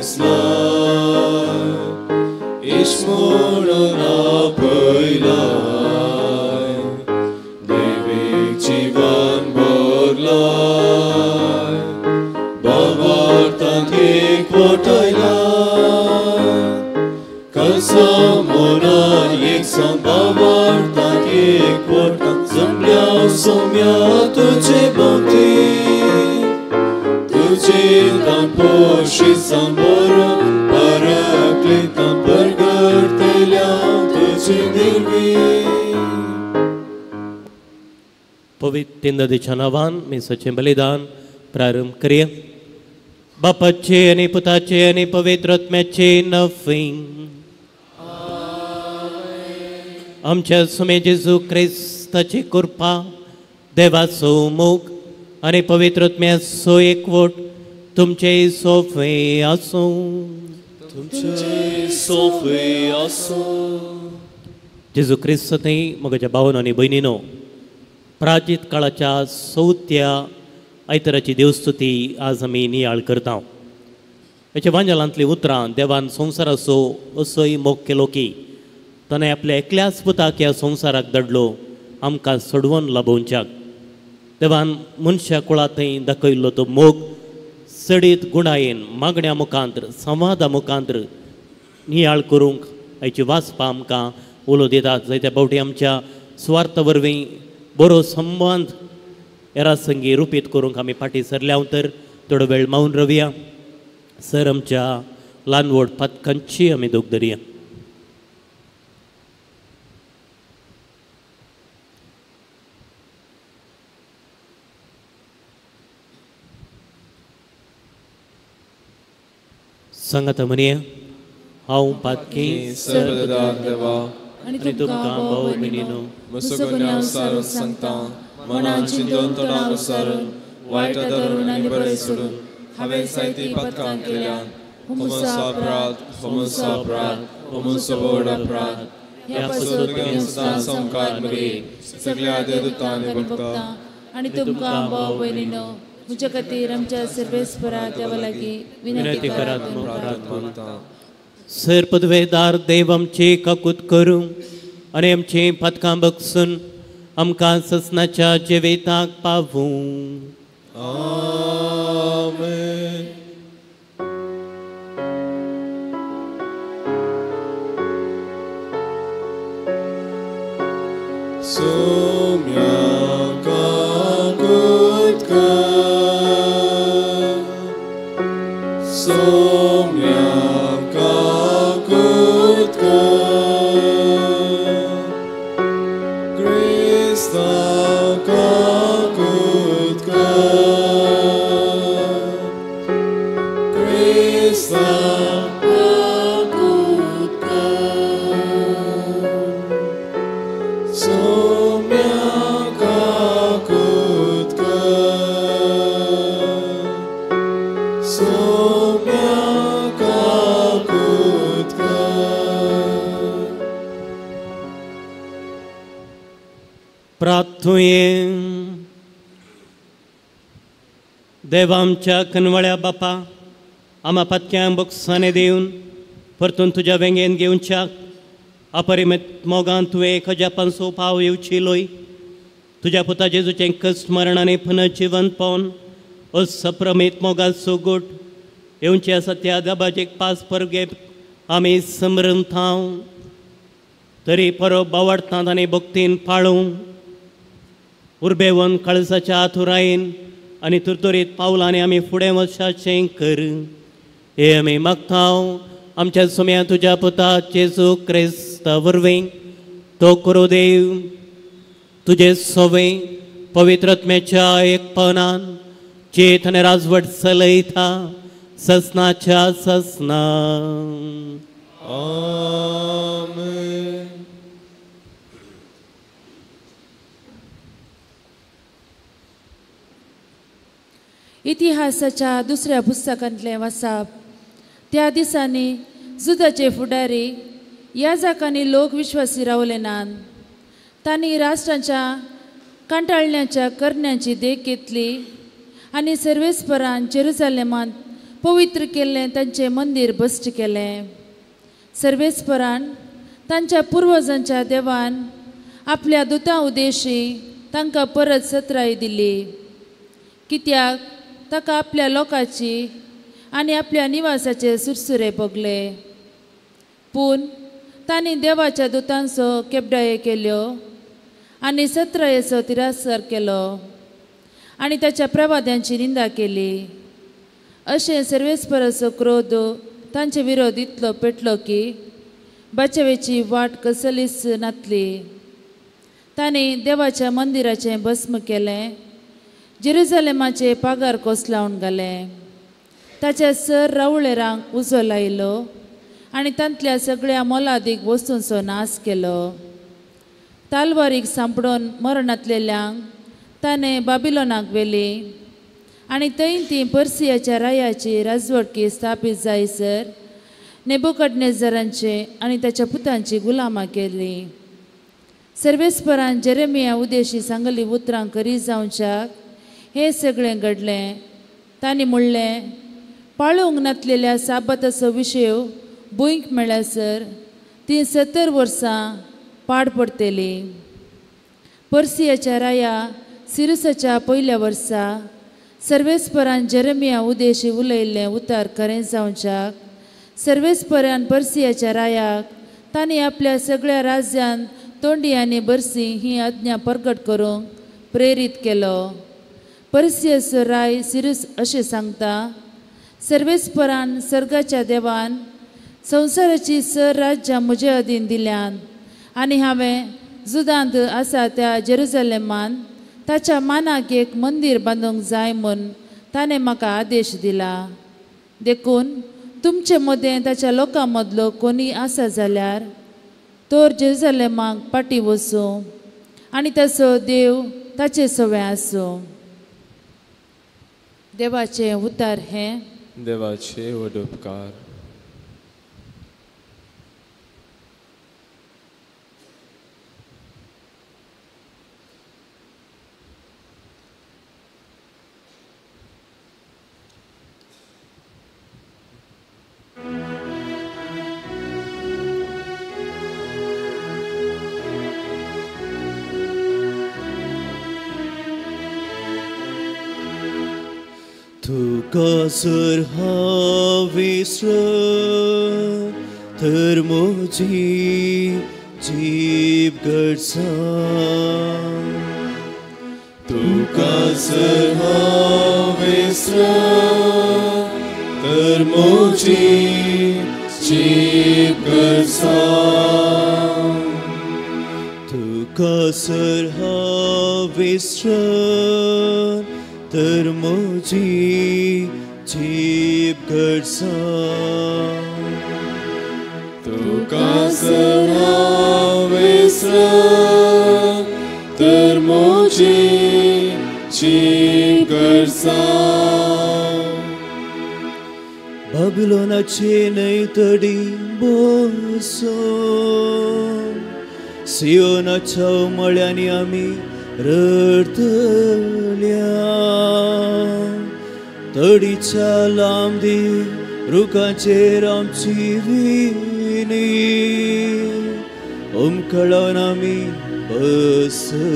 भेसलाय इश म्हणून आपयलाय दैवीक जिवन भरलाय बाबार्थांत एकवटायलाय कसा मोनान एकसां बाबार्थांत एकवटान जमल्या सोम्या तुजे भोंवती तुजे दान पोशिसां बरोवन परकलितां परगटतल्या तुजे दिरवी. पवित्र नदीच्या नांवान मिसाचें बलिदान प्रारंभ करया. बापाचे आनी पुताचे आनी पवित्र आत्म्याचे नांवान. आमच्या सुमे जेजू क्रिस्ताची कृपा, देवाचो मोग आनी पवित्र आत्म्याचो एकवट तुमचे सोफे आसूं. तुमचे सोफे आसूं. जेजू क्रिस्त थंय म्हज्या भावन आनी भयणीनो, प्राचीत काळाच्या चवथ्या आयताराची देवस्तुती आज आमी नियाळ करता. हेच्या वांजलांतलीं उतरां देवान संवसाराचो असोय मोग केलो की ताणें आपल्या एकल्याच पुताक ह्या संवसाराक धाडलो आमकां सोडवून लाभोवच्याक. देवान मनशा कुळा थंय दाखयल्लो तो मोग चडीत गुणायेन मागण्या मुखांतर संवादा मुखांतर नियाळ करूंक आयची वाचपां आमकां उलो दितात. जायत्या फावटी आमच्या सुवार्थ वरवीं बरो संबंद हेरा संगी रुपीत करूंक आमी फाटीं सरल्या. तर थोडो वेळ मावन रावया. सर आमच्या ल्हान व्हड पातकांची आमी दोग धरया. सांगात म्हणया, हांव पातकी सर्वदार देवा आनी तुमकां भाव भयणीनो म्हजो गुन्यांव सारून सांगता, मनान चिंतून तोंडान सारून वायट धरून आनी बरें सोडून हांवें जायतीं पातकां केल्यात. हो म्हजो अपराध, हो म्हजो अपराध, हो म्हजो व्हड अपराध. ह्या पासून सदां सामकार मरे सगळ्या देवदूतांनी भक्ता आनी तुमकां भाव भयणीनो म्हज्या खातीर आमच्या सर्वेस्परा देवा लागीं विनंती करात. सर पदवेदार देव आमची काकूत करूं आनी आमची पातकां बगसून आमकां ससनाच्या जिविताक पावूं. आमेन. सोम्या काकूत कर, सोम्या काकूत कर, क्रिस्ता काकूत कर, क्रिस्ता काकूत कर, सोम्या काकूत कर, सोम्या काकूत कर. प्रार्थुये. देवा आमच्या कनवळ्या बापा, आमा पातक्यांक बक्षाने दिवन परतून तुज्या वेंगेन घेवच्याक अपरिमित मोगान तुवें खजापांसो पाव येवची लोय. तुज्या पुता जेजूचें कश्ट मरण आनी पुनर्जिवंतपण असप्रमीत मोगाचो गोट येवचे आसा त्या दबाजेक पास परगे आमी समृंथाव तरी परब बावडटात आनी भक्तीन पाळूं उर्बेवन काळजाच्या आतुरायेन आनी तुरतुरीत पावलांनी आमी फुडें वचपाचें कर. हे आमी मागता आमच्या सुम्या तुज्या पुता जेजू क्रिस्ता वरवीं. तो करो देव तुजे सोवे पवित्र आत्म्याच्या एकपणान चेत आनी राजवट चलयता ससनाच्या ससना. आमेन. इतिहासाच्या दुसऱ्या पुस्तकांतलें वाचप. त्या दिसांनी जुदाचे फुडारी याजकांनी लोक विश्वासी रावले नात. तांणी राष्ट्रांच्या कांटाळण्याच्या करण्यांची देख घेतली आनी सर्वेस्परान जेरुजालेमांत पवित्र केल्लें तांचें मंदीर भश्ट केलें. सर्वेस्परान तांच्या पुर्वजांच्या देवान आपल्या दुतां उदेशी तांकां परत सत्राय दिली, कित्याक ताका आपल्या लोकांची आनी आपल्या निवासाचे सुरसुरे भोगले. पूण तांणी देवाच्या दुतांचो केबडायो केल्यो आनी सत्रायेचो तिरस्कार केलो आनी ताच्या प्रवाद्यांची निंदा केली. अशें सर्वेस्पराचो क्रोध तांचे विरोध इतलो पेटलो की बचावेची वाट कसलीच नातली. तांणी देवाच्या मंदिराचें भस्म केलें, जेरुजलेमाचे पागार कोसलावन घालें, ताच्या सर रावळेरांक उजो लायलो आनी तांतल्या सगळ्या मोलादीक वस्तूंचो नाश केलो. तालवारीक सांपडून मरणांतलेल्यांक ताणें बाबिलोनाक व्हेली आनी थंय ती पर्सियाच्या रायाची राजवटकी स्थापीत जायसर नेबुकदनेझरांचे आनी ताच्या पुतांची गुलामां केली. सर्वेस्परान जेरेमिया उदेशी सांगली उतरां खरी जावच्याक हें सगळें घडलें. तांणी म्हणलें, पाळूंक नातलेल्या साबाताचो विशय भुंयक मेळ्यासर ती 70 वर्सां पाड पडटली. पर्सियाच्या राया सिरुसाच्या पयल्या वर्सा सर्वेस्परान जेरेमिया उदेशी उलयल्लें उतर खरें जावच्याक सर्वेस्परान पर्सियाच्या रायाक तांणी आपल्या सगळ्या राज्यांत तोंडी आनी बरसी ही आज्ञा प्रगट करूंक प्रेरीत केलो. पर्सियाचो राय सिरूस अशें सांगता, सर्वेस्परान सर्गाच्या देवान संवसाराची सर राज्यां म्हजे अधीन दिल्यान आनी हांवें जुदांत आसा त्या जेरुजलेमान ताच्या मानाक एक मंदीर बांदूंक जाय म्हूण ताणें म्हाका आदेश दिला. देखून तुमचे मदें ताच्या लोकां मदलो कोणी आसा जाल्यार तर जेरुजलेमाक फाटीं वचूं आनी ताचो देव ताचे सवें आसूं. देवाचें उतर हें. देवाचे व्हड उपकार. तुका जर हांव विसर तर म्हजी जीब गडसा. तुका जर हांव विसर तर म्हजी जीब गडसा. तुका जर हांव विसर तर म्हजी जीब गडसा. तुका जर हांव विसर तर म्हजी जीब गडसा. बाबिलोनाचे न्हय तडी बसून सियोनाच्या मळ्यांनी आमी रडतल्या. तडीच्या लांबदी रुखांचेर आमची विणी उमकळोन आमी बसल्या.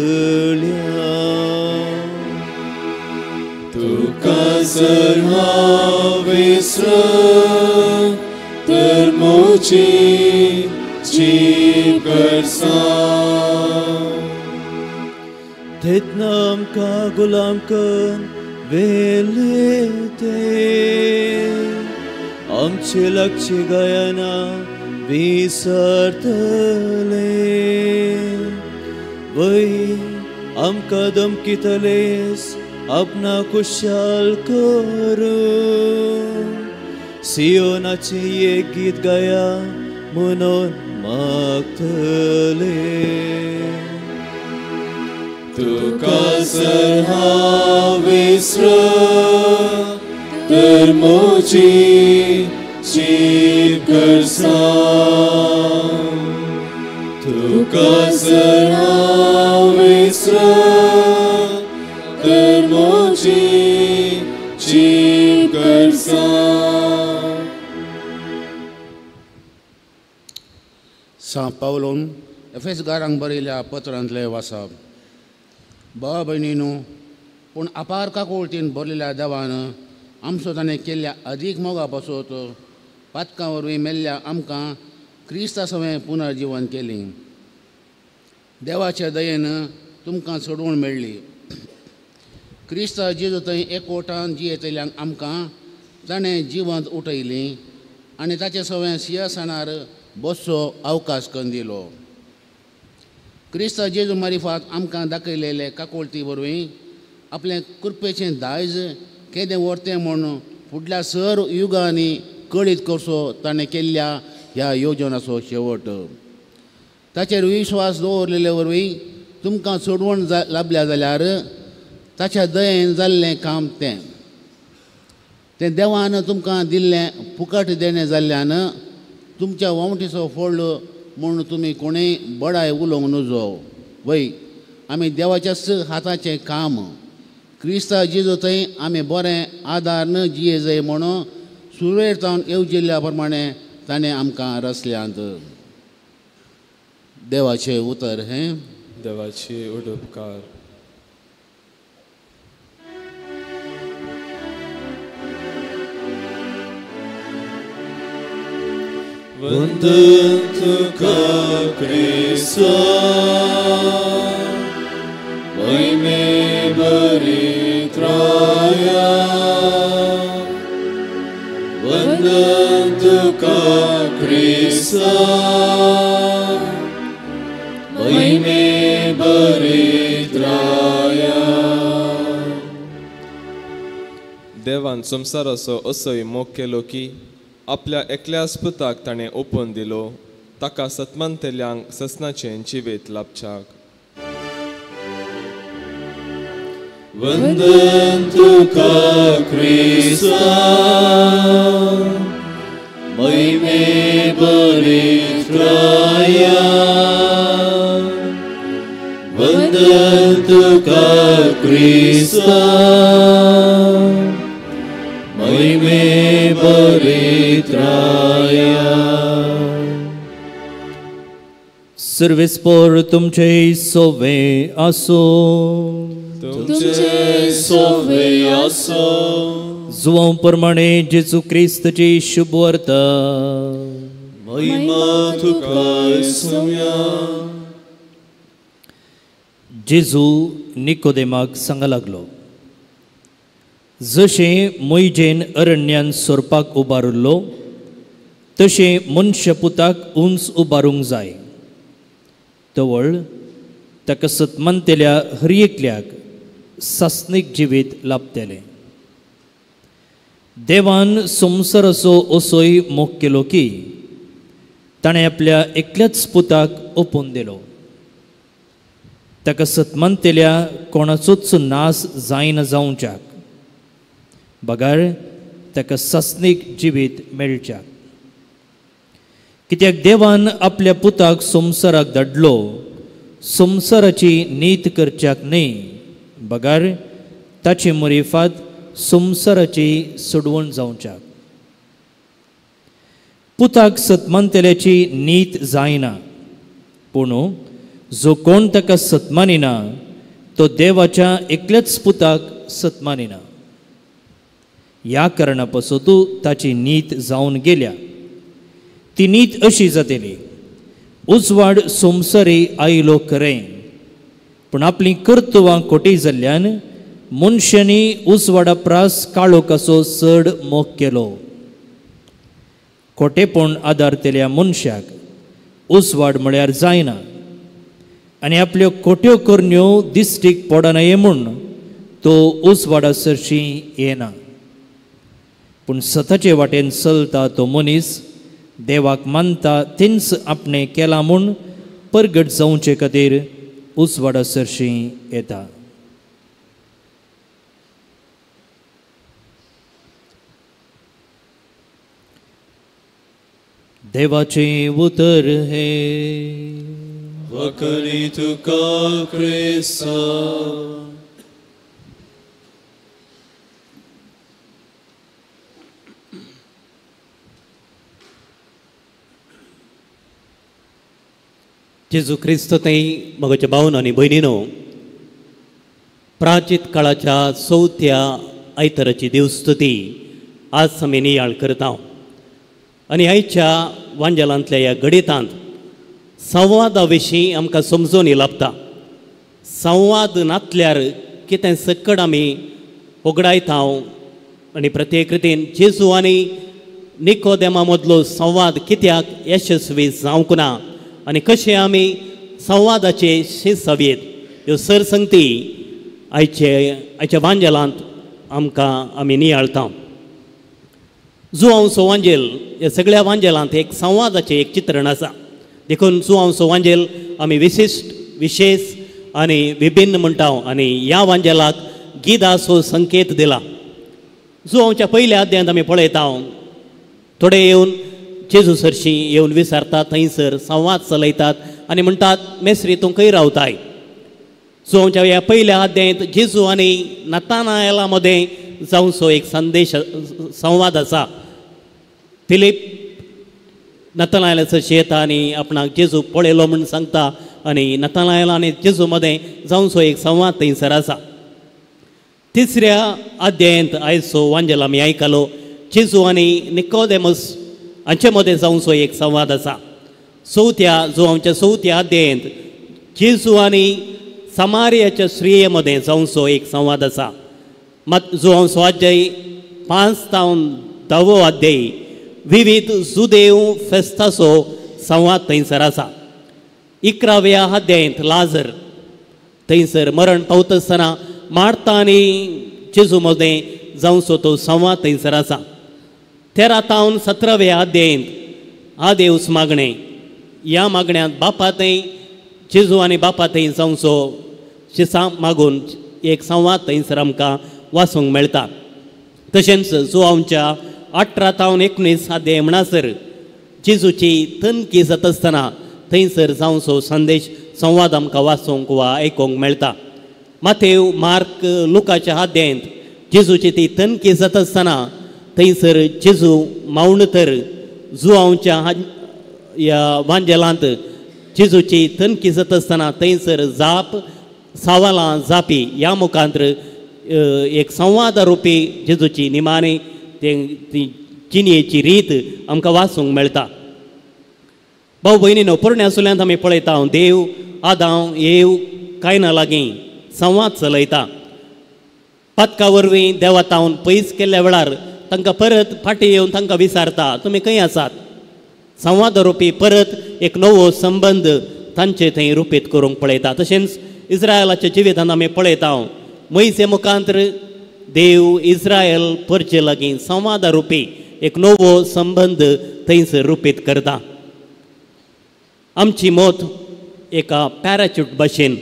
तुका जर हांव विसर तर म्हजी जीब गडसा. तेन्ना आमकां गुलाम करून व्हेले ते आमचे लागचे गायना विसरतले. वय आमकां धमकीतलेस आपणा खुशाल करून सियोनाचें एक गीत गाया म्हणून मागतले. तुका जर हांव विसर तर म्हजी जीब गडसा. तुका जर हांव विसर तर म्हजी जीब गडसा. सांत पावलोन एफेसगारांक बरयल्या पत्रांतलें वाचप. भावा भयणीनू, पूण अपार काकुळतीन भरलेल्या देवान आमचो ताणें केल्ल्या अदीक मोगा पासत पातकां वरवीं मेल्ल्या आमकां क्रिस्ता सवें पुनर्जिवन केली. देवाच्या दयेन तुमकां सोडवण मेळ्ळी. क्रिस्ता जेजू थंय एकवटान जियेतल्यांक आमकां ताणें जिवंत उठयली आनी ताचे सवें सिंहासनार बसचो अवकाश करून दिलो. क्रिस्ता जेजू मारिफात आमकां दाखयलेले काकुळती वरवीं आपलें कृपेचें दायज केदें व्हरतें म्हूण फुडल्या सर युगांनी कळीत करचो ताणें केल्ल्या ह्या योजनाचो शेवट. ताचेर विश्वास दवरलेले वरवीं तुमकां सोडवण लाबल्या जाल्यार ताच्या दयेन जाल्लें काम तें तें देवान तुमकां दिल्लें फुकट देणें जाल्ल्यान तुमच्या वावटीचो फोड म्हूण तुमी कोणूय बडाय उलोवंक नुजो. वय, आमी देवाच्याच हाताचें काम. क्रिस्ता जेजू थंय आमी बरें आदार न जिये जाय म्हणून सुरवेर जावन येवजिल्ल्या प्रमाणे ताणें आमकां रचल्यांत. देवाचें उतर हें. देवाची उपकार. वंदन तुका क्रिस्ता, महिमे बरी त्राया. वंदन तुका क्रिस्ता, महिमे बरी त्राया. देवान संवसाराचो असोय मोग केलो की आपल्या एकल्याच पुताक ताणें ओपून दिलो, ताका सतमानतल्यांक ससनाचें जिवीत लाभच्याक. वंदन तुका क्रिस्ता, महिमे बरी त्राया. वंदन तुका क्रिस्ता, महिमे बरी त्राया. सर्वेस्पोर तुमचे सोवे आसो. तुमचे सोवे आसो. जुवां प्रमाणे जेजू क्रिस्तची शुभवार्ता. महिमा तुका सोम्या. जेजू निकोदेमाक सांगा लागलो, जशें मोयजेन अरण्यान सोरपाक उबारिल्लो तशें मनशापुताक उंच उबारूंक जाय. तवळ ताका सतमानतेल्या हर एकल्याक सासणीक जिवीत लाभतलें. देवान संवसाराचो असोय मोग केलो की ताणें आपल्या एकल्याच पुताक ओपून दिलो. ताका सतमानतेल्या कोणाचोच नाश जायना जावच्याक बगर ताका सासणीक जिवीत मेळच्याक. कित्याक देवान आपल्या पुताक संवसाराक धाडलो संवसाराची नीत करच्याक न्हय, बगर ताची मुरीफात संवसाराची सोडवण जावच्याक. पुताक सतमानतेल्याची नीत जायना, पूण जो कोण ताका सतमानिना तो देवाच्या एकल्याच पुताक सतमानिना. ह्या कारणा पासत ताची नीत जावन गेल्या. ती नीत अशी जातली, उजवाड संवसारी आयलो खरें, पूण आपलीं कर्तवां खोटी जाल्ल्यान मनशांनी उजवाडा प्रास काळोखाचो चड मोग केलो. खोटेपण आदारतल्या मनशाक उजवाड म्हळ्यार जायना आनी आपल्यो खोट्यो करण्यो दिश्टीक पडना म्हूण तो उजवाडा सरशीं येना. पूण सताचे वाटेन चलता तो मनीस देवाक मानता तेंच आपणें केलां म्हूण परगट जावचे खातीर उजवाडा सरशीं येता. देवाचें उतर हें. वखरी तुका क्रिस्ता. जेजू क्रिस्त थंय म्हज्या भावन आनी भयणीनो, प्राचीत काळाच्या चवथ्या आयताराची देवस्तुती आज आमी नियाळ करता आनी आयच्या वांजेलांतल्या ह्या गणितांत संवादा विशीं आमकां समजून लाभता. संवाद नातल्यार कितें सकड आमी होगडायता आनी प्रत्येक रितीन जेजू आनी निकोदेमा मदलो संवाद कित्याक यशस्वी जावंक ना आनी कशें आमी संवादाचे शिसावयेत ह्यो सरसंगती आयचे आयच्या वांजेलांत आमकां आमी नियाळता. जुआंवचो वांजेल ह्या सगळ्या वांजेलांत एक संवादाचें एक चित्रण आसा. देखून जुआंवचो वांजेल आमी विशिश्ट विशेष आनी विभिन्न म्हणटा आनी ह्या वांजेलाक गिदाचो संकेत दिला. जुआंवच्या पयल्या अध्यायांत आमी पळयता थोडे येवन जेजू सरशी येवन विचारतात, थंयसर संवाद चलयतात आनी म्हणटात, मेस्त्री तूं खंय रावताय? जुआंवच्या ह्या पयल्या अध्यायांत जेजू आनी नतानायला मदें जावचो एक संदेश संवाद आसा. फिलीप नतानायला सरशी येता आनी आपणाक जेजू पळयलो म्हूण सांगता आनी नतानायला आनी जेजू मदें जावचो एक संवाद थंयसर आसा. तिसऱ्या अध्यायांत आयचो वांजेल आमी आयकलो जेजू आनी निकोदेमस हांचे मदें जावचो एक संवाद आसा. चवथ्या जुआंवच्या चवथ्या अध्यायांत जेजू आनी समारियाच्या स्त्रिये मदें जावचो एक संवाद आसा. मात जुआंवचो अध्याय 5 तावन 10वो अध्याय विविध जुदेव फेस्ताचो संवाद थंयसर आसा. 11व्या अध्यायांत लाजर थंयसर मरण पावता आसतना मार्ता आनी जेजू मदें जावचो तो संवाद थंयसर आसा. 13 तावन 17व्या अध्यायांत आदेवस मागणें ह्या मागण्यांत बापा थंय जेजू आनी बापा थंय जावचो शिसां मागून एक संवाद थंयसर आमकां वाचूंक मेळटा. तशेंच जुआंवच्या 18 तावन 19 अध्याय म्हणसर जेजूची तनकी जाता आसतना थंयसर जावचो संदेश संवाद आमकां वाचूंक वा आयकूंक मेळटा. माथेव मार्क लुकाच्या अध्यायांत जेजूची ती तनकी जाता आसतना थंयसर जेजू मावन तर जुआंवच्या ह्या वांजेलांत जेजूची तनकी जाता आसतना थंयसर जाप सवालां जापी ह्या मुखांत्र एक संवाद रुपी जेजूची निमाणी ती जिणेची रीत आमकां वाचूंक मेळटा. भाव भयणीनो, पोरण्या सुल्यांत आमी पळयता देव आदांव येव कायना लागीं संवाद चलयता. पातका वरवीं देवा तावन पयस केल्ल्या वेळार तांकां परत फाटीं येवन तांकां विचारता, तुमी खंय आसात? संवाद रुपी परत एक नवो संबंद तांचे थंय रुपीत करूंक पळयता. तशेंच इस्रायलाच्या जिवितांत आमी पळयता मोयसे मुखांत्र देव इस्रायल परचे लागीं संवाद रुपी एक नवो संबंद थंयसर रुपीत करता. आमची मौत एका पॅराच्यूट भशेन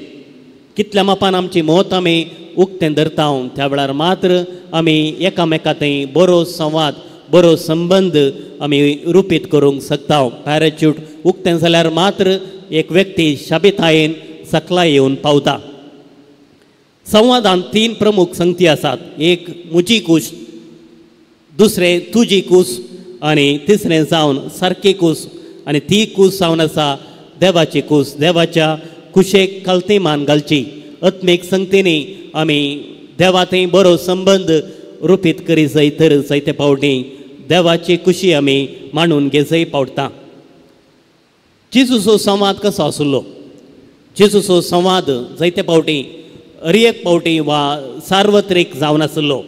कितल्या मापान आमची मौत आमी उक्तें धरता त्या वेळार मात्र आमी एकामेका थंय बरो संवाद बरो संबंद आमी रुपीत करूंक शकता. पॅराच्यूट उक्तें जाल्यार मात्र एक व्यक्ती शाबितायेन सकला येवन पावता. संवादान 3 प्रमुख संगती आसात. एक म्हजी कूस, दुसरें तुजी कूस आनी तिसरें जावन सारकी कूस. आनी ती कूस जावन आसा देवाची कूस. देवाच्या कुशेक खालती मान घालची. आत्मीक संगतींनी आमी देवा थंय बरो संबंद रुपीत करी जाय तर जायते फावटी देवाची खुशी आमी मांडून घेजय पावता. जेजूचो संवाद कसो आसलो? जेजूचो संवाद जायते फावटी अरेक फावटी वा सार्वत्रीक जावन आसलो.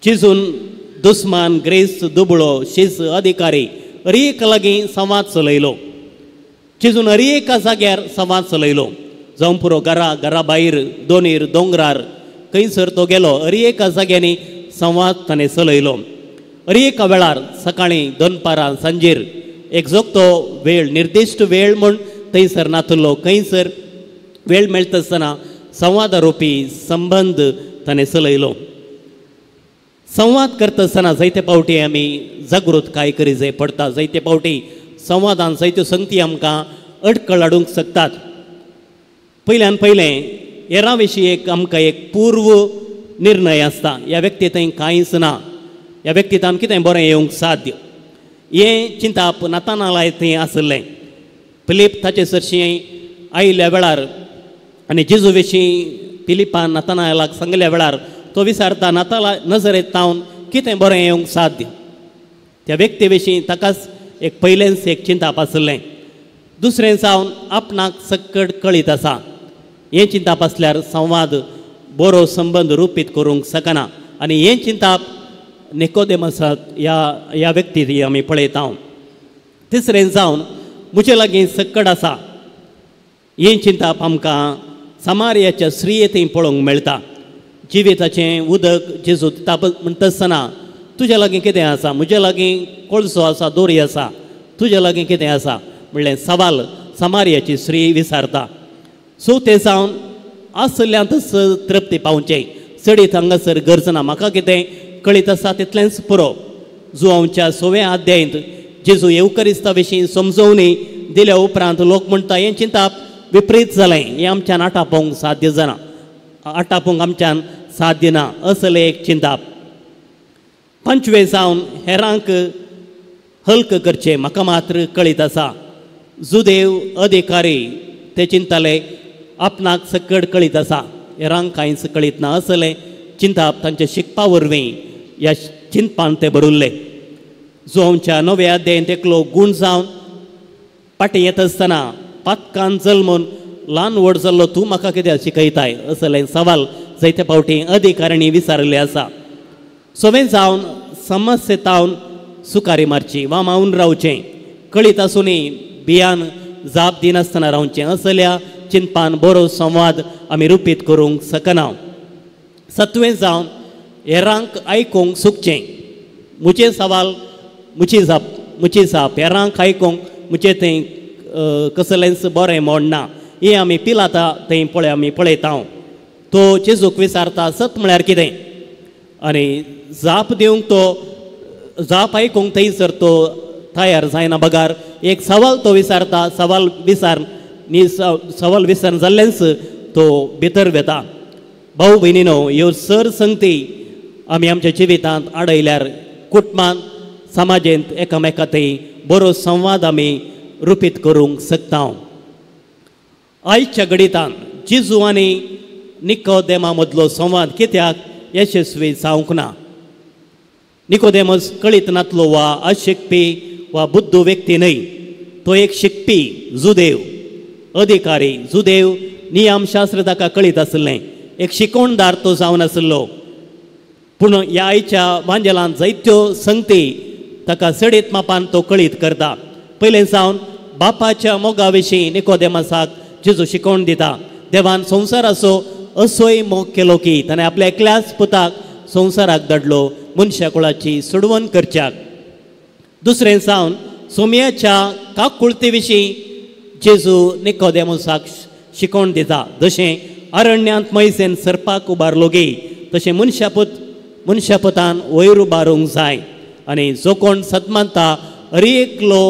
जेजून दुस्मान ग्रेस्त दुबळो शिस अधिकारी अरेक लागीं संवाद चलयलो. जेजून अरेका जाग्यार संवाद चलयलो. जावं पुरो घरा घरा भायर दोनीर दोंगरार खंयसर तो गेलो अरेका जाग्यांनी संवाद ताणें चलयलो. अरेका वेळार सकाळीं दनपारां सांजेर एक जोगतो वेळ निर्दिश्ट वेळ म्हूण थंयसर नातलो. खंयसर वेळ मेळटा आसतना संवाद रोपी संबंद ताणें चलयलो. संवाद करता आसतना जायते फावटी आमी जागृतकाय करी जाय पडटा. जायते फावटी संवादान जायत्यो संगती आमकां अडकळ हाडूंक शकतात. पयल्यान पयलें हेरां विशीं एक आमकां एक पूर्व निर्णय आसता. ह्या व्यक्ती थंय कांयच ना, ह्या व्यक्तींत कितें बरें येवंक साध्य हें चिंताप नतानालाय थंय आसलें. फिलीप ताचे सरशीं आयिल्ल्या वेळार आनी जेजू विशीं फिलिपान नतानायलाक सांगल्या वेळार तो विचारता, नाताला नजरेंत तावन कितें बरें येवंक साध्य? त्या व्यक्ती विशीं ताकाच एक पयलेंच एक चिंताप आसलें. दुसरें जावन आपणाक सक्कड कळीत आसा हें चिंताप आसल्यार संवाद बरो संबंद रुपीत करूंक शकना आनी हें चिंताप निकोदेमसात ह्या ह्या व्यक्ती आमी पळयता. तिसरें जावन म्हजे लागीं सक्कड आसा हें चिंताप आमकां समार्याच्या स्त्रियेंतय पळोवंक मेळटा. जिविताचें उदक जेजू दिता म्हणटा आसतना तुज्या लागीं कितें आसा? म्हज्या लागीं कोळसो आसा, दोरी आसा, तुज्या लागीं कितें आसा म्हणलें सवाल समार्याची स्त्री विचारता. सो तें जावन आसल्यांतच तृप्ती पावचें, चडीत हांगासर गरज ना, म्हाका कितें कळीत आसा तितलेंच पुरो. जुवांच्या 6व्या अध्यायंत जेजू येवकरिस्ता विशीं समजवणी दिल्या उपरांत लोक म्हणटा हें चिंताप विपरीत जालें, हें आमच्यान आटापोवंक साध्य जाना, आटापोवंक आमच्यान साध्य ना असलें एक चिंताप. 5वें जावन हेरांक हल्क करचें म्हाका मात्र कळीत आसा. जुदेव अधिकारी ते चिंताले आपणाक सकड कळीत आसा, हेरांक कांयच कळीत ना असलें चिंताप तांच्या शिकपा वरवीं ह्या चिंतपान ते भरुल्ले. जुवांच्या 9व्या अध्यायंत एकलो गूण जावन फाटीं येता आसतना पातकान जल्मून ल्हान व्हड जाल्लो तूं म्हाका कित्याक शिकयताय असलें सवाल जायते फावटी अधिकाऱ्यांनी विचारिल्लें आसा. सवें जावन समस्येतावन सुकारी मारची वा मावन रावचें, कळीत आसूनय भियान जाप दिनासतना रावचें असल्या चिंतपान बरो संवाद आमी रुपीत करूंक शकना. 7वें जावन हेरांक आयकूंक सुकचें, म्हजें सवाल म्हजी जाप, म्हजी जाप हेरांक आयकूंक म्हजें थंय कसलेंच बरें मोडना हें आमी पिलाता थंय पळय आमी पळयता. तो जेजूक विचारता सत म्हळ्यार कितें आनी जाप दिवंक तो जाप आयकूंक थंयसर तो तयार जायना बगार एक सवाल तो विचारता, सवाल विचार न्ही सवाल विचार जाल्लेंच तो भितर वेता. भाऊ भयणीनो, ह्यो सर संगती आमी आमच्या जिवितांत आडयल्यार कुटुंबांत समाजेंत एकामेका थंय बरो संवाद आमी रुपीत करूंक शकता. आयच्या घडितान जेजू आनी निकोदेमा मदलो संवाद कित्याक यशस्वी जावंक ना? निकोदेमस कळीत नातलो वा अशिकपी वा बुद्ध व्यक्ती न्हय, तो एक शिकपी जुदेव अधिकारी, जुदेव नियमशास्त्र ताका कळीत आसलें, एक शिकवणदार तो जावन आसलो. पूण ह्या आयच्या वांजेलान जायत्यो संगती ताका सडीत मापान तो कळीत करता. पयलें जावन बापाच्या मोगा विशीं निकोदेमसाक जेजू शिकवण दिता. देवान संवसाराचो असोय मोग केलो की ताणें आपल्या एकल्याच पुताक संवसाराक धाडलो मनशा कुळाची सोडवण करच्याक. दुसरें जावन सोम्याच्या काकुळते विशीं जेजू निकोदेमसाक शिकवण दिता. जशें अरण्यांत मैसेन सरपाक उबारलो गे तशें मनशापुतान वयर उबारूंक जाय आनी जो कोण सतमानता अरेकलो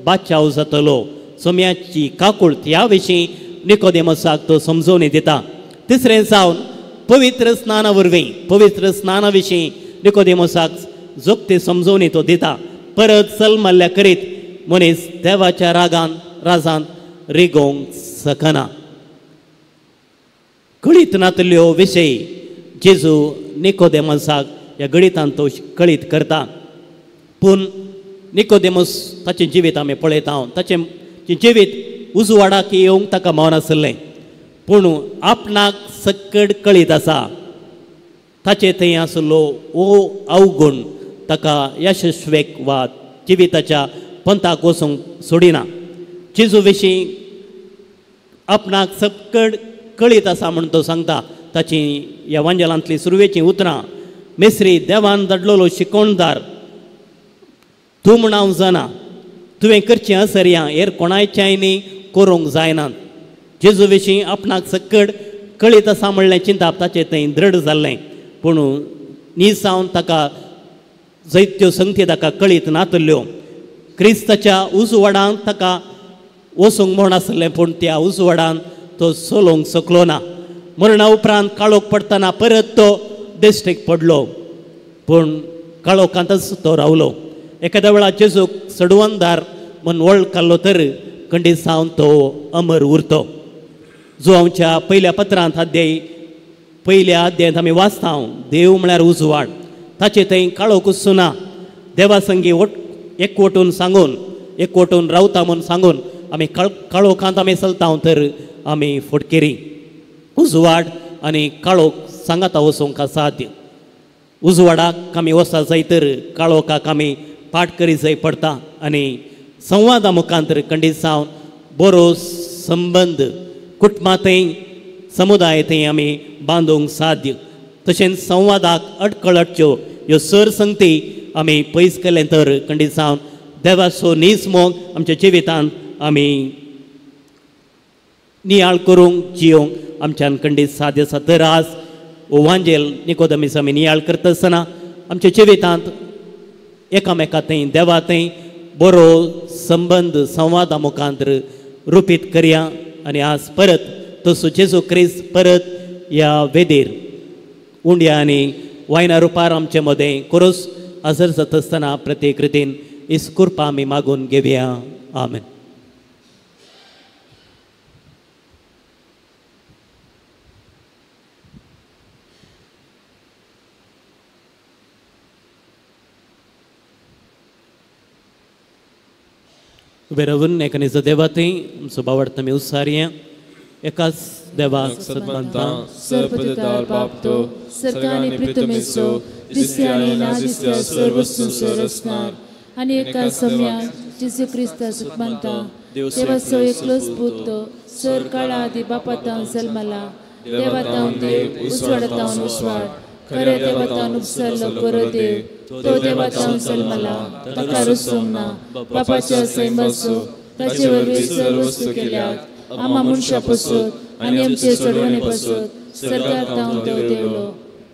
बाचाव जातलो. सोम्याची काकुळत ह्या विशीं निकोदेमसाक तो समजवणी दिता. तिसरें जावन पवित्र स्नाना वरवीं पवित्र स्नाना विशीं निकोदेमसाक जोगती समजवणी तो दिता. परत सलमल्ल्या करीत मनीस देवाच्या रागान राजान रिगोवंक शकना. कळीत नातल्यो विशय जेजू निकोदेमसाक ह्या गणितान तो कळीत करता. पूण निकोदेमस ताचें जिवीत आमी पळयता, ताचें जिवीत उजवाडाक येवंक ताका मन आसलें, पूण आपणाक सकड कळीत आसा ताचे थंय आसलो ओ अवगुण ताका यशस्वेक वा जिविताच्या पंथाक वचूंक सोडिना. जेजू विशीं आपणाक सकड कळीत आसा म्हूण तो सांगता. ताची ह्या वांजेलांतली सुरवेचीं उतरां, मेस्री देवान धाडलेलो शिकवणदार तूं म्हूण हांव जाणा, तुवें करचें असरयां हेर कोणायच्याय न्ही करूंक जायना. जेजू विशीं आपणाक सकड कळीत आसा म्हणलें चिंताप ताचें थंय दृढ जाल्लें, पूण न्ही ताका जैत्यो संगती ताका कळीत नातल्यो. क्रिस्ताच्या उजवाडान ताका वचूंक म्हण आसलें, पूण त्या उजवाडान तो चलोवंक शकलो ना. मरणा उपरांत काळोख पडटना परत तो दिश्टीक पडलो, पूण काळोखांतच तो रावलो. एखाद्या वेळार जेजूक सडवणदार म्हूण वळखल्लो तर खंडीत तो अमर उरतो. जो आमच्या पयल्या पत्रांत अध्याय पयल्या अध्यायांत आमी वाचता, देव म्हळ्यार उजवाड, ताचे थंय काळोख ना. देवा संगी एकवटून सांगून एकवटून रावता म्हूण सांगून आमी काळोखांत आमी चलता तर आमी फटकेरी. उजवाड आनी काळोख सांगाता वचूंक साध्य. उजवाडाक आमी वचता जाय तर काळोखाक आमी पाठ करी जाय पडटा आनी संवादा मुखांतर खंडीत जावन बरो संबंद कुटुंबांतय समुदाय थंय आमी बांदूंक साध्य. तशेंच संवादाक अडकळटच्यो ह्यो सर संगती आमी पयस केलें तर खंडीत जावन देवाचो नीज मोग आमच्या जिवितांत आमी नियाळ करूंक जियोंक आमच्यान खंडीत साध्य आसा. तर आज वांजेल निकोदमीस आमी नियाळ करता आसतना आमच्या जिवितांत एकामेका थंय देवा थंय बरो संबंद संवादा मुखांतर रुपीत करया आनी आज परत तसो जेजू क्रिस्त परत ह्या वेदीर उंड्या आनी वायना रुपार आमचे मदें कोरोस हजर जाता आसतना प्रत्येक रितीन इस कृपा आमी मागून घेवया. आमेन. उबे रावून एकानेचो देवा थंय आमचो बावडता आमी उत्सारया. एकाच देवाक सदमानता सर्वदार बाप तो सरकारांनी प्रितमेचो दिसत्या आनी ना दिसत्या सर्व वस्तूंचो रचणार आनी एका सम्याक जेजू क्रिस्ता सदमानता देवाचो एकलोच पूत तो सर काळा आदी बापातावन जल्मला, देवातावन देव, उजवाडातावन उजवाड, खऱ्या देवातावन उपसरलो बरो देव, तो देवातावन जल्मला, ताका रचूंक ना, बापाच्या सैमाचो ताचे वरवीं सर्व वस्तू केल्यात, आमा मनशां पासत आनी आमचे चडवणे पासत सरकार तावन तो देवलो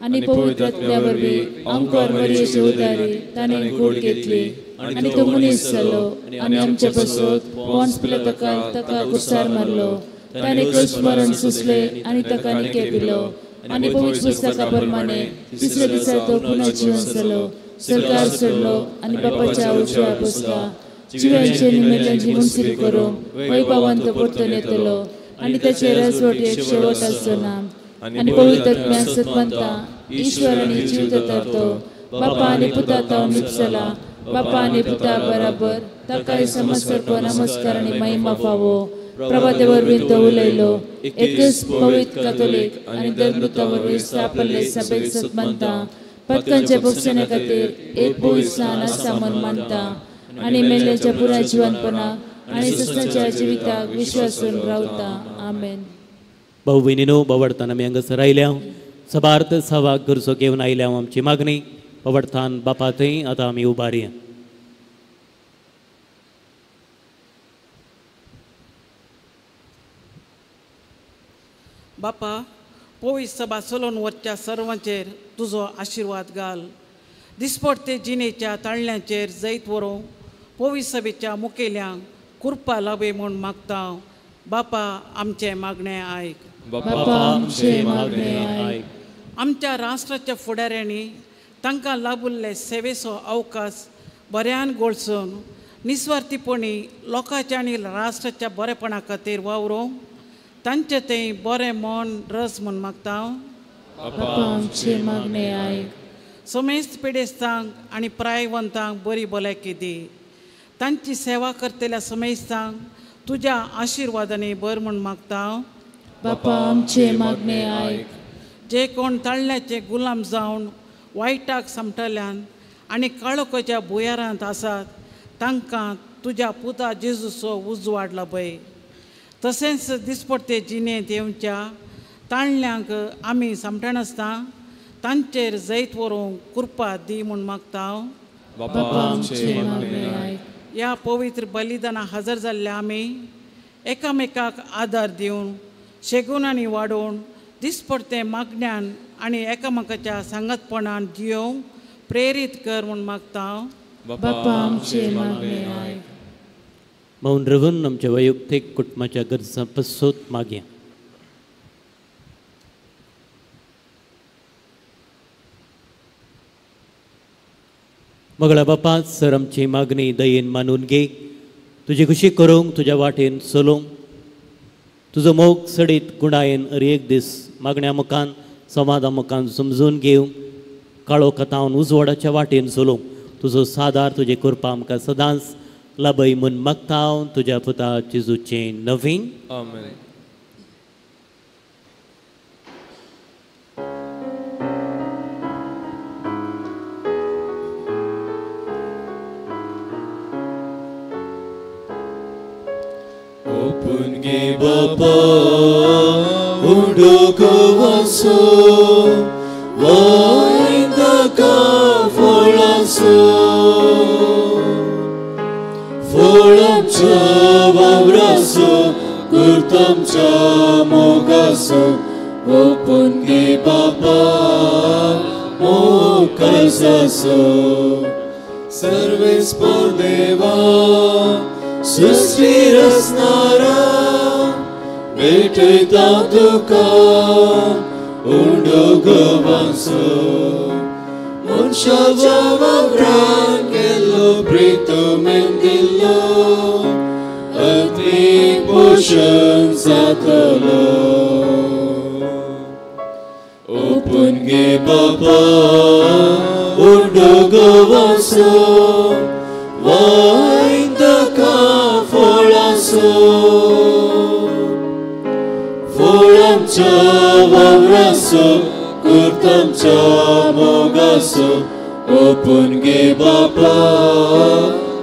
आनी पवित्र आत्म्या वरवीं आमकां मरयेचे उदारी ताणें गोड घेतली आनी तो मनीस जालो आनी आमचे पासत पोन्स पिलाताक ताका कुसार मारलो, ताणें क्रूस मरण सोंसलें आनी ताका निके पिलो आनी पवित्र पुस्तका प्रमाणे तिसऱ्या दिसा तो पुनः जिवन जालो, सरकार सोडलो आनी बापाच्या उजव्या बसला, जिव्यांचे आनी मेल्ल्यांची मुनसिरी करूंक वैभवान तो परतून येतलो आनी ताचे राजवट एक शेवट आसचो ना. आनी पवित्र आत्म्याक सतमानता ईश्वर आनी जीव तो बापा आनी पुता तावन निपसला, बापा आनी पुता बराबर ताकाय समजसारको नमस्कार आनी महिमा फावो. प्रभाते वरवीं तो उलयलो, एकच पवित्र कातोलीक आनी धर्मदूता वरवीं स्थापल्ले सभेक सतमानता, पदकांच्या बक्षण्या खातीर एक पवित्र स्नान आसा म्हूण मानता आनी मेल्ल्याच्या पुराय जिवनपणाक आनी सस्नाच्या जिविताक विश्वासून रावता. आमेन. भाऊ भयणीनो, बावडतान आमी हांगासर आयल्या सबार्थ सवाक गरजो घेवन आयल्या आमची मागणी बावडतान बापा थंय आतां आमी उबारया. बापा, पवित्र सभा चलोवन वचच्या सर्वांचेर तुजो आशिर्वाद घाल. दिसपडते जिणेच्या ताळण्यांचेर जैत व्हरूंक पवित्र सभेच्या मुखेल्यांक कृपा लाभे म्हूण मागता. बापा आमचें मागणें आयक. बापा आमचें मागणें आयक. आमच्या राष्ट्राच्या फुडाऱ्यांनी तांकां लाभिल्ले सेवेचो अवकाश बऱ्यान गोळसून निस्वार्थीपणी लोकांच्या आनी राष्ट्राच्या बरेपणा खातीर वावरूंक तांचें थंय बरें मन रस म्हूण मागता. बापा आमचें मागणें आयक. समेस्त पिडेस्तांक आनी प्रायवंतांक बरी भलायकी दी. तांची सेवा करतल्या समेस्तांक तुज्या आशिर्वादांनी भर म्हूण मागता. बापा आमचें मागणें आयक. जे कोण ताळण्याचे गुलाम जावन वायटाक समटल्यान आनी काळोखाच्या भुंयारांत आसात तांकां तुज्या पुता जेजूचो उजवाड लाभय. तशेंच दिसपडते जिणेंत येवच्या ताळण्यांक आमी समटनासतना तांचेर जैत व्हरूंक कृपा दी म्हूण मागता. बापा आमचें मागणें आयक. ह्या पवित्र बलिदाना हजर जाल्ल्या आमी एकामेकाक आदार दिवन शेगून आनी वाडोवन दिसपडतें मागण्यान आनी एकामेकाच्या सांगातपणान जियोवंक प्रेरीत कर म्हूण मागता. बापा आमचें मागणें आयक. मौन रावून आमच्या वैयक्तीक कुटुंबाच्या गरजां पसून मागया. मगळा बापा, सर आमची मागणी दयेन मानून घे. तुजी खुशी करूंक तुज्या वाटेन चलूंक तुजो मोग सडीत गुणायेन हर एक दीस मागण्या मुखान संवादा मुखान समजून घेवंक काळो कथावन उजवाडाच्या वाटेन चलूंक तुजो सादार तुजे कृपा आमकां सदांच लाभय म्हूण मागता तुज्या पुता जेजूचें नवीन. आमेन. ओपून गे बापा उडोक वसो वायंदका फळासो फळांच्या वावरासो गुर्तांच्या मोगासो ओपून गे बापा मोकासासो सर्वेस्पर देवा सृष्टी रचणारा भेटयता तुका उंडो गोवांसो मनशाच्या वावरान केल्लो प्रितमेन दिल्लो आत्मीक पोशण जातलो. ओपून गे बापा उंडो गोवांसो वायंदका फळासो फळांच्या वावरासो कुर्तांच्या मोगासो ओपून गे बापा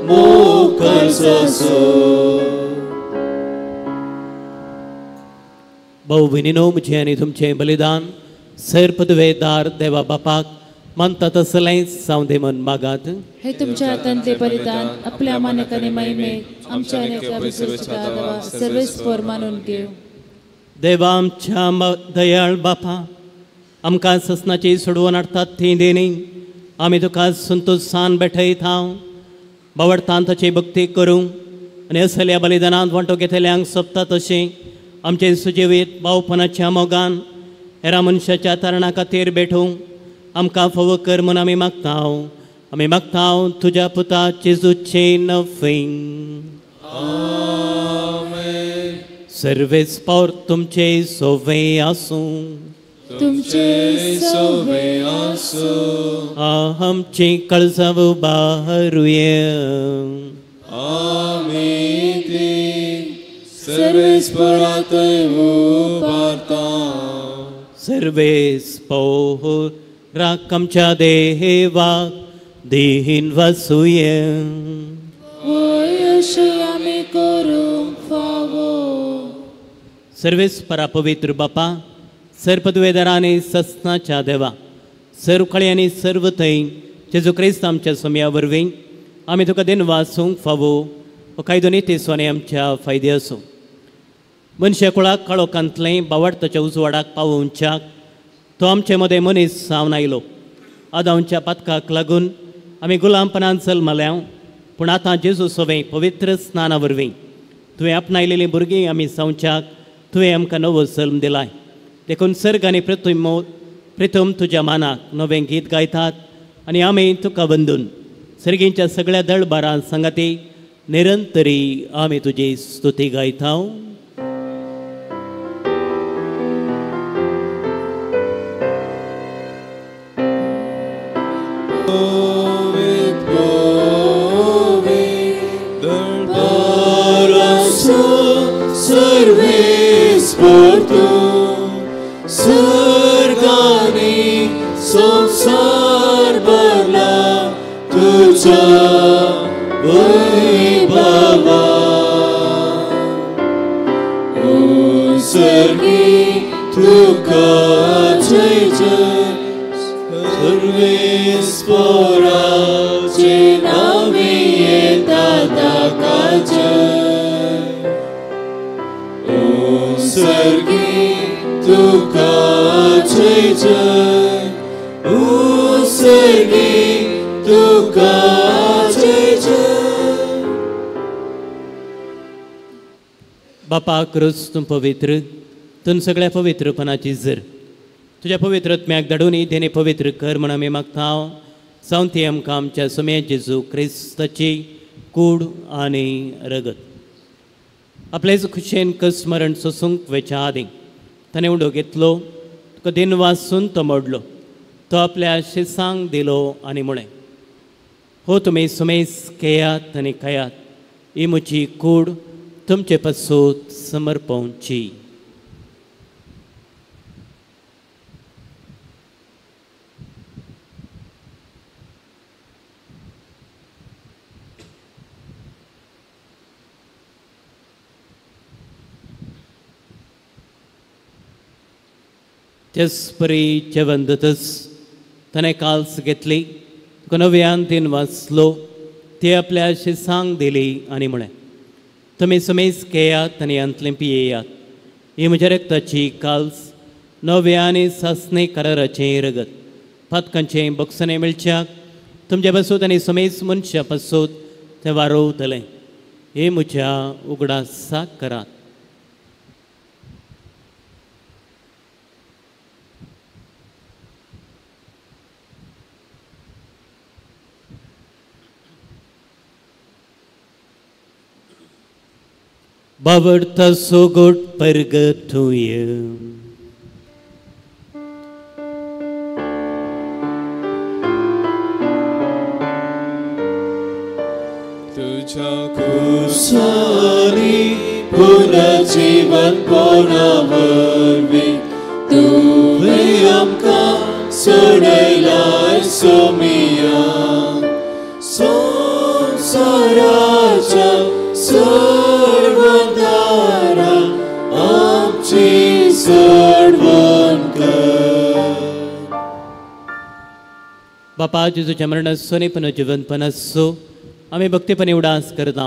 मोकासासो. भाऊ भयणीनो म्हजें आनी तुमचें बलिदान सैर पदवेदार देवा बापाक मानता तसलेंच जावं दे म्हूण मागात. हे तुमच्या हातांतले बलिदान आपल्या मानक आनी महिमेक आमच्या आनी सर्वेस्पर मानून घेव. देवा आमच्या दयाळ बापा आमकां ससनाची सोडवून हाडटात ती देणी आमी तुका संतोशान भेटयता बावडतान ताची भक्ती करूं आनी असल्या बलिदानांत वांटो घेतल्यांक सोबता तशें आमचें सुजिवीत भावपणाच्या मोगान हेरा मनशाच्या तरणा खातीर भेटूं आमकां फावो कर म्हूण आमी मागता. आमी मागता तुज्या पुता जेजूचें नफींग. सर्वेस पावर तुमचे सोवे आसूं तुमचे सोवे आसूं. आमची कळसां उबारुया आमी ती सर्वेस्परा थंय उबारता. सर्वेस पावर आमच्या देवाक दीन वसुया वय अशें आमी करूंक फावो. सर्वेस्परा पवित्र बापा सर्पदवेदार आनी ससनाच्या देवा सर्व कळे आनी सर्व थंय जेजू क्रिस्त आमच्या सोम्या वरवीं आमी तुका दिन वासूंक फावो हो कायदो निती सोने आमच्या फायदे आसूं. मनशा कुळाक काळोखांतलें बावडताच्या उजवाडाक पावोवच्याक तो आमचे मदें मनीस जावन आयलो. आदांच्या पातकाक लागून आमी गुलामपणान जल्मल्या पूण आतां जेजू सोवें पवित्र स्नाना वरवीं तुवें आपणायलेलीं भुरगीं आमी जावच्याक तुवें आमकां नवो जल्म दिलाय. देखून सर्ग आनी प्रितम तुज्या मानाक नवें गीत गायतात आनी आमी तुका वंदून सर्गींच्या सगळ्या दळबारां सांगाती निरंतरी आमी तुजी स्तुती गायता. सर्गानी संसार भरला तुझ्या वैभवा सर्गी तुका जय जय सर्वेस्पराचे नावे येता ताका जय सर्गी तुका जय जय सर्गी तुका जय जय. बापा क्रूस तूं पवित्र तूं सगळ्या पवित्रपणाची जर तुज्या पवित्र आत्म्याक धाडून देणे पवित्र कर म्हूण आमी मागता. जावन ती आमकां आमच्या सोम्या जेजू क्रिस्ताची कूड आनी रगत. आपलेच खुशेन कसमरण सोसूंक वेच्या आदीं ताणें उडो घेतलो, तुका दिन वासून तो मोडलो, तो आपल्या शिसांक दिलो आनी म्हळें, हो तुमी सुमेस घेयात आनी खायात, ही म्हजी कूड तुमचे पासून समर्पवची. त्याच परी जेवण जातच ताणें काल्स घेतली, तुका नव्यान तीन वाचलो, ती आपल्या शिसांक दिली आनी म्हळें, तुमी सुमेस घेयात आनी हांतलें पियेयात, ही म्हज्या रक्ताची काल्स, नव्या आनी सासणे कराराचें रगत, पातकांचें बक्षणें मेळच्याक तुमच्या पासून आनी सुमेस मनशा पासून तें वारोवतलें. हे म्हज्या उगडासाक करात. बावडता सोगोट परगतूय. तुझ्या कुसानी पुनर्जीवन कोणा वरवीं तुवें आमकां सोडयलाय सोमिया, संवसाराच्या सोडवणदारा आमची सोडवण कर. बापा जेजूच्या मरणाचो पुनर्जीवनपण आसो आमी भक्तीपणी उडास करता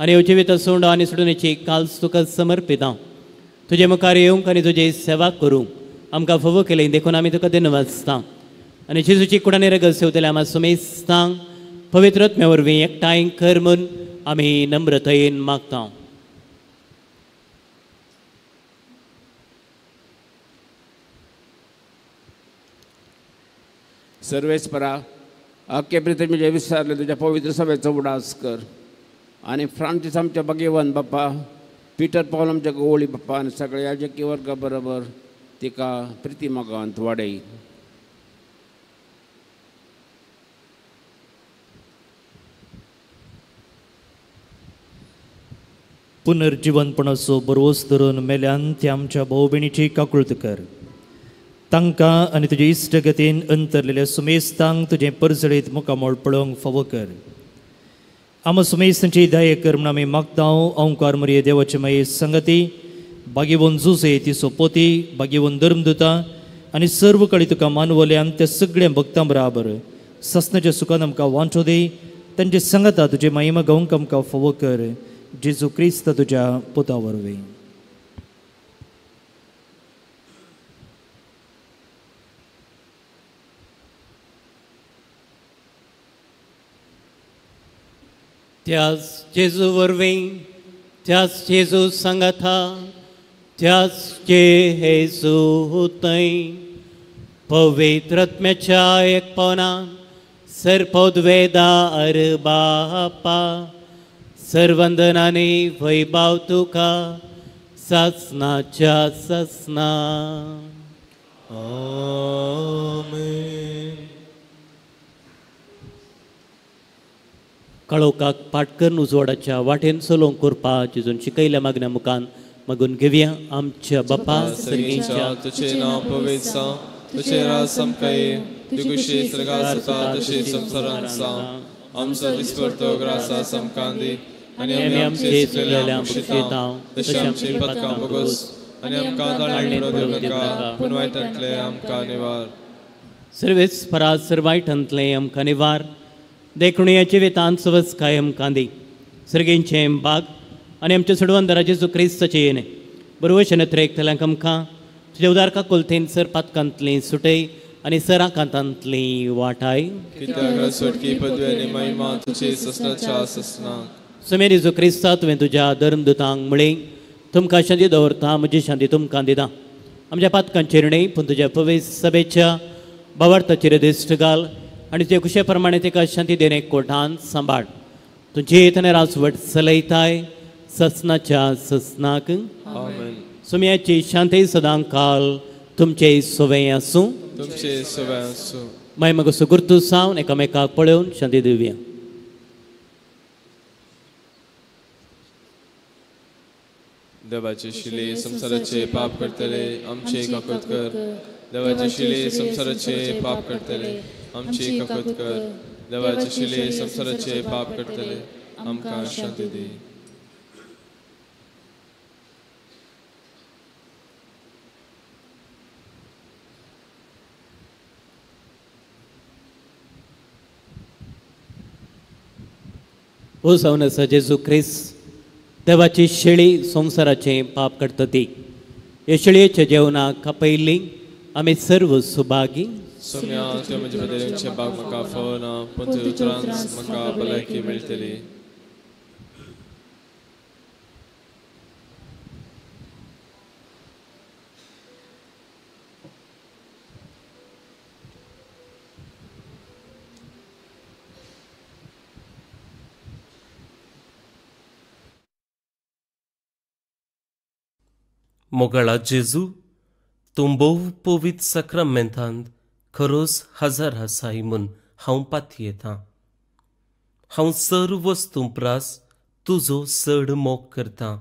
आनी जिवीत सोंडो आनी सोडून काल्स तुका समर्पिता. तुजे मुखार येवंक आनी तुजी सेवा करूंक आमकां फावो केली देखून आमी तुका धन्यवाद. आनी जेजूची कुडानी रगत सेवतले आमा सुमेस्तांक पवित्र आत्म्या वरवीं एकठांय कर म्हूण आमी नम्रतायेन मागता. सर्वेस्परा अख्खे पृथ्वीचे विसरले तुज्या पवित्र सभेचो उडास कर आनी फ्रांसीस आमच्या भाग्यवान बाप्पा, पिटर पावल आमच्या गोवळी बाप्पा आनी सगळ्या याजकी वर्गा बरोबर तिका प्रिती मोगांत वाडय. पुनर्जीवनपणाचो बरवस धरून मेल्यान ते आमच्या भाव भयणीची काकूळत कर. तांकां आनी तुजे इश्टगतीन अंतरलेल्या सुमेस्तांक तुजें परजळीत मुखामळ पळोवंक फावो कर. आमा सुमेस्तांची दया कर म्हूण आमी मागता. ओंकार मरिये देवाचे माये संगती बागेवन जुजे ती सोपोती बागेवन धर्मदुता आनी सर्व कळी तुका मानवल्यान त्या सगळ्या भक्तां बराबर ससनाच्या सुखान आमकां वांटो दी. तांचे संगता तुजे मायेमा गावंक आमकां फावो कर. जेजू क्रिस्त तुज्या पुता वरवीं. त्याच जेजू वरवीं, त्याच जेजू सांगाता, त्याच जेजू थंय पवित्र आत्म्याच्या एकपणान सर्पद्वेदा अरबापा सर्वंदनाने वैभाव तुका सासनाच्या सासना. आमेन. काळोखाक पाटकन उजवाडाच्या वाटेन चलोवंक करपा जेजून शिकयल्या मागण्या मुखान मागून घेवया. आमच्या बापा सर्गीच्या तुझे नांव पवित्र जावं, तुझे राज आमकां येवं, तुजी खुशी स्वर्गांत जाता तशी संवसारांत जावं. आमचो दिसपडतो ग्रास आमकां दी आनी आमी आमचे चुकलेल्यांक बक्षिता तशें आमची पातकां भोगोस आनी आमकां ताळणी पडूं दिवं नाका, पूण वायटांतलें आमकां निवार. सर्वेस परासर वायटांतलें आमकां निवार, देखून ह्या जिवितांत सवसकाय आमकां दी. सर्गेंचें बाग आनी आमच्या सोडवणदारा जेजू क्रिस्ताचें येणें बरवशें नत्रेकतल्यांक आमकां तुज्या उदार काकुळतेन सर पातकांतलीं सुटय आनी सर आकांतांतलीं वाटाय. कित्याक सोडकी पदवी आनी महिमा तुजी ससनाच्या ससनाक. समेर जेजू क्रिस्ता तुवें तुज्या धर्मदुतांक म्हळें, तुमकां शांती दवरता, म्हजी शांती तुमकां दिता. आमच्या पातकांचेर न्हय पूण तुज्या पवित्र सभेच्या भावार्थाचेर दिश्ट घाल आनी तुजे खुशे प्रमाणे तिका शांती देणे कोठान सांबाळ. तुजे तने राजवट चलयताय ससनाच्या ससनाक. आमेन. सुम्याची शांती सदां काल तुमचे सवय आसूं. तुमचे सवय आसूं. मागीर म्हाका सुगुर्तू सावन एकामेकाक पळोवन शांती दिवया. देवाचे शिले संवसाराचे पाप करतले आमचे काकूत कर. देवाचे शिले संवसाराचे पाप करतले आमचे काकूत कर. देवाचे शिले संवसाराचे पाप करतले आमकां शांती दी. ओ जावन आसा जेजू क्रिस्त देवाची शेळी संवसाराचें पाप करता ती ह्या शेळयेच्या जेवणाक खपयल्ली आमी सर्व सुभागी. सोम्या तुवें म्हजे बदलेचे बाग म्हाका फावना पूण तुज्या उतरान म्हाका भलायकी मेळटली. मोगाळा जेजू, तूं भोव पवित्र साक्रामेंतांत खरोच हजर आसाय म्हूण हांव पातयेतां. हांव सर्व वस्तूं प्रास तुजो चड मोग करतां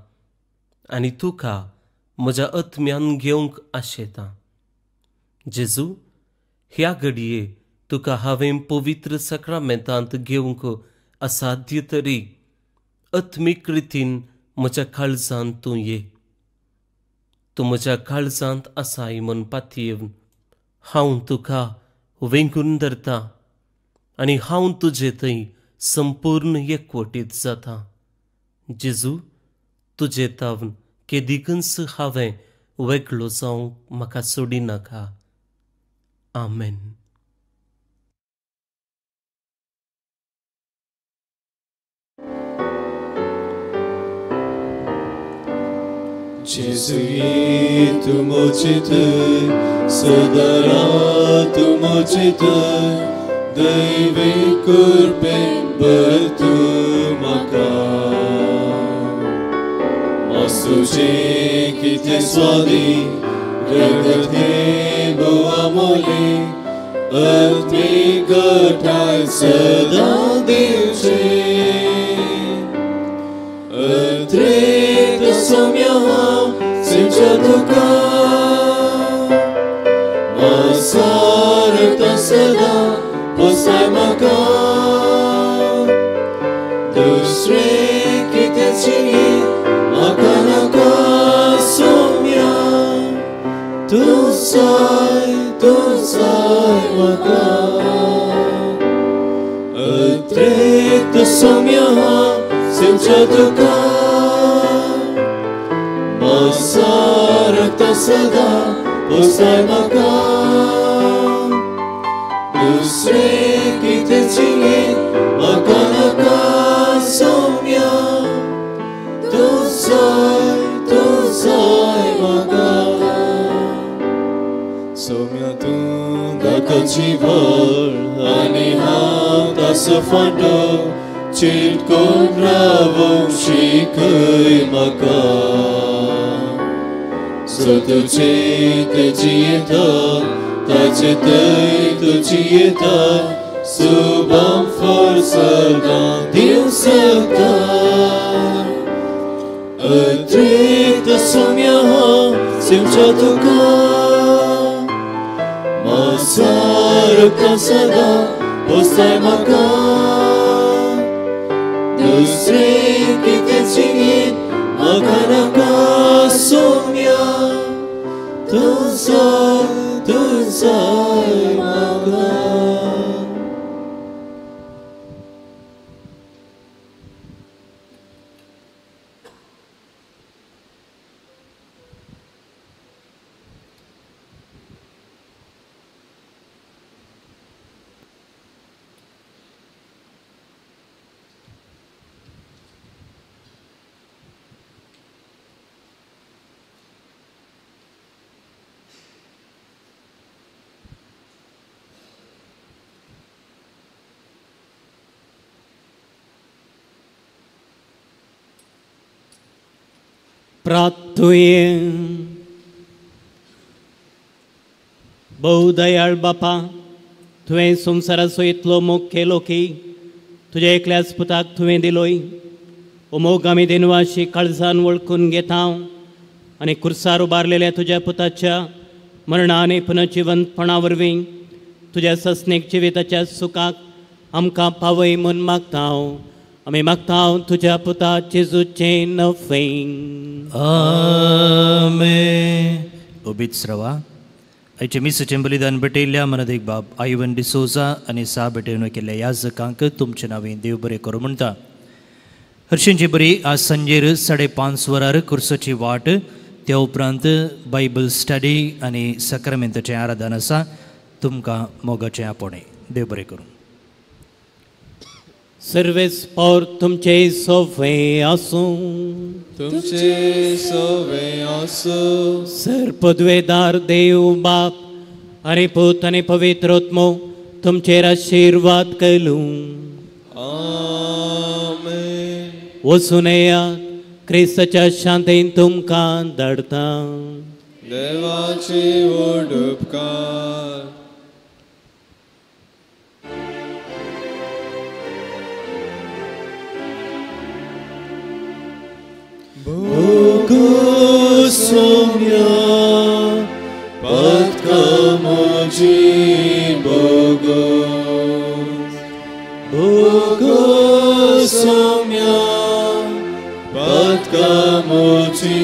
आनी तुका म्हज्या आत्म्यान घेवंक आशेतां. जेजू, ह्या घडये तुका हांवें पवित्र साक्रामेंतांत घेवंक असाध्य तरी आत्मीक रितीन म्हज्या काळजांत तूं ये. तूं म्हज्या काळजांत आसाय म्हूण पातयेवन हांव तुका वेंगून धरतां आनी हांव तुजे थंय संपूर्ण एकवटीत जाता. जेजू, तुजे तावन केदिकूच हांवें वेगळो जावंक म्हाका सोडिनाका. आमेन. Gesù, tu mocite, सदरा तूं मोचित, दैवी कृपेन भर तूं म्हाका. मास्तुचें कितें स्वादी, रगत हें भोव अमोली, आत्मीक घटाय सदां दिवची. अत्रेक सौम्य हांव सिंच्या तुका, मासारता सदां पोसाय म्हाका. दुसरें कितें चिंतीत म्हाका नाका सौम्या, तूं जाय तूं जाय म्हाका. अत्रेक सौम्य हांव सिंच्या तुका, मासारता सदां पोसाय म्हाका. दुसरें कितें चिंतीत म्हाका नाका सौम्या, तूं जाय म्हाका. सौम्या तूं दाकाची भर आनी हांव ताचो फांटो, चिटकोन रावूंक शिकय म्हाका. सो तुजें तें जियेता, ताचें थंय तूं जियेता, सुबाम फळ सदां दिवंक शकता. अत्रेक सौम्य हांव सिंच्या तुका, मासारता सदां पोसाय म्हाका. दुसरें कितें चिंतीत म्हाका नाका सौम्या, तूं जाय म्हाका. प्रार्थुये. भोव दयाळ बापा, तुवें संवसाराचो इतलो मोग केलो की तुज्या एकल्याच पुताक तुवें दिलोय. हो मोग आमी देनवाशी काळजान वळखून घेता आनी कुर्सार उबारलेल्या तुज्या पुताच्या मरणा आनी पुनर्जिवंतपणा वरवीं तुज्या सस्नीक जिविताच्या सुखाक आमकां पावय म्हूण मागता. आमी मागता तुज्या पुता जेजूचें नफें. आमेन. उबीच रावा. आयचें मिसाचें बलिदान भेटयल्ल्या मनादेक बाब आयवन डिसोजा आनी सा भेटयवन केल्ल्या याजकांक तुमचे नांवें देव बरें करूं म्हणटा. हरशींची बरी आज सांजेर 5:30 वरार कुर्साची वाट, त्या उपरांत बायबल स्टडी आनी साक्रामेंताचें आराधन आसा. तुमकां मोगाचें आपोवणें. देव बरें करूं. सर्वेस पावर तुमचे सोवे आसूं. तुमचे सोवे आसूं. सर पदवेदार देव बाप आनी पूत आनी पवित्र आत्मो तुमचेर आशिर्वाद करूं. आमेन. वचून येयात, क्रिस्ताच्या शांतीन तुमकां धाडटा. देवाची व्हड उपकार. Bogosomya patkamoji bogos. Bogosomya patkamoji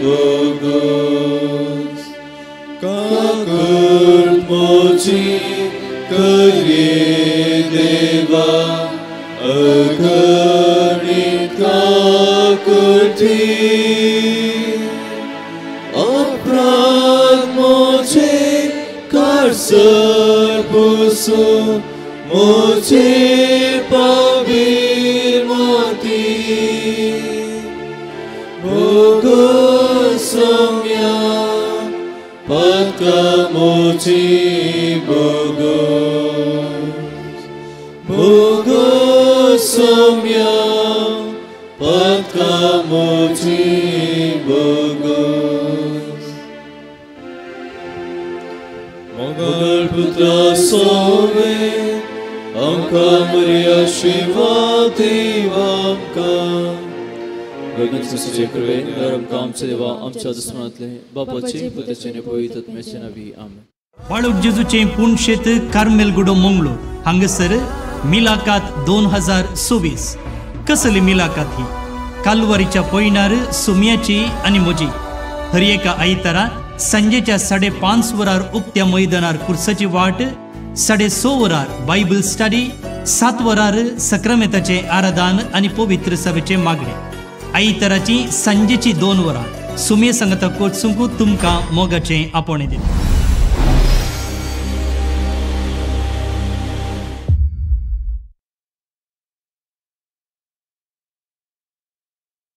bogos. Kakurt moji karye deva aganit kakurti. Aprat moje karsar pusu moje pabir moti. Bogosomya patkamoji bogos. Bogosomya patkamoji bogos. Mogal putra sove amka Maria Shiva देवामका. गगनचे कृपे आमकां आमच्या देवा आमच्या दुस्मनांतले बापाचे पुताचे आनी पवित्र आत्म्याचे नांवी. आमेन. बाळूक जेजूचें पुणशेत कार्मेलगुडो मंगळूर हांगासर मिलाकात 2024. कसली मिलाकात ही? कालवारीच्या पयणार सुम्याची आनी म्हजी. हर एका आयतारा सांजेच्या 5:30 वरार उक्त्या मैदानार कुर्साची वाट, 6:30 वरार बायबल स्टडी, 7 वरार सक्रामेताचें आराधन आनी पवित्र सभेचें मागणें. आयताराची सांजेची 2 वरां सुमे सांगता कोचूंक तुमकां मोगाचें आपोवणें दिता.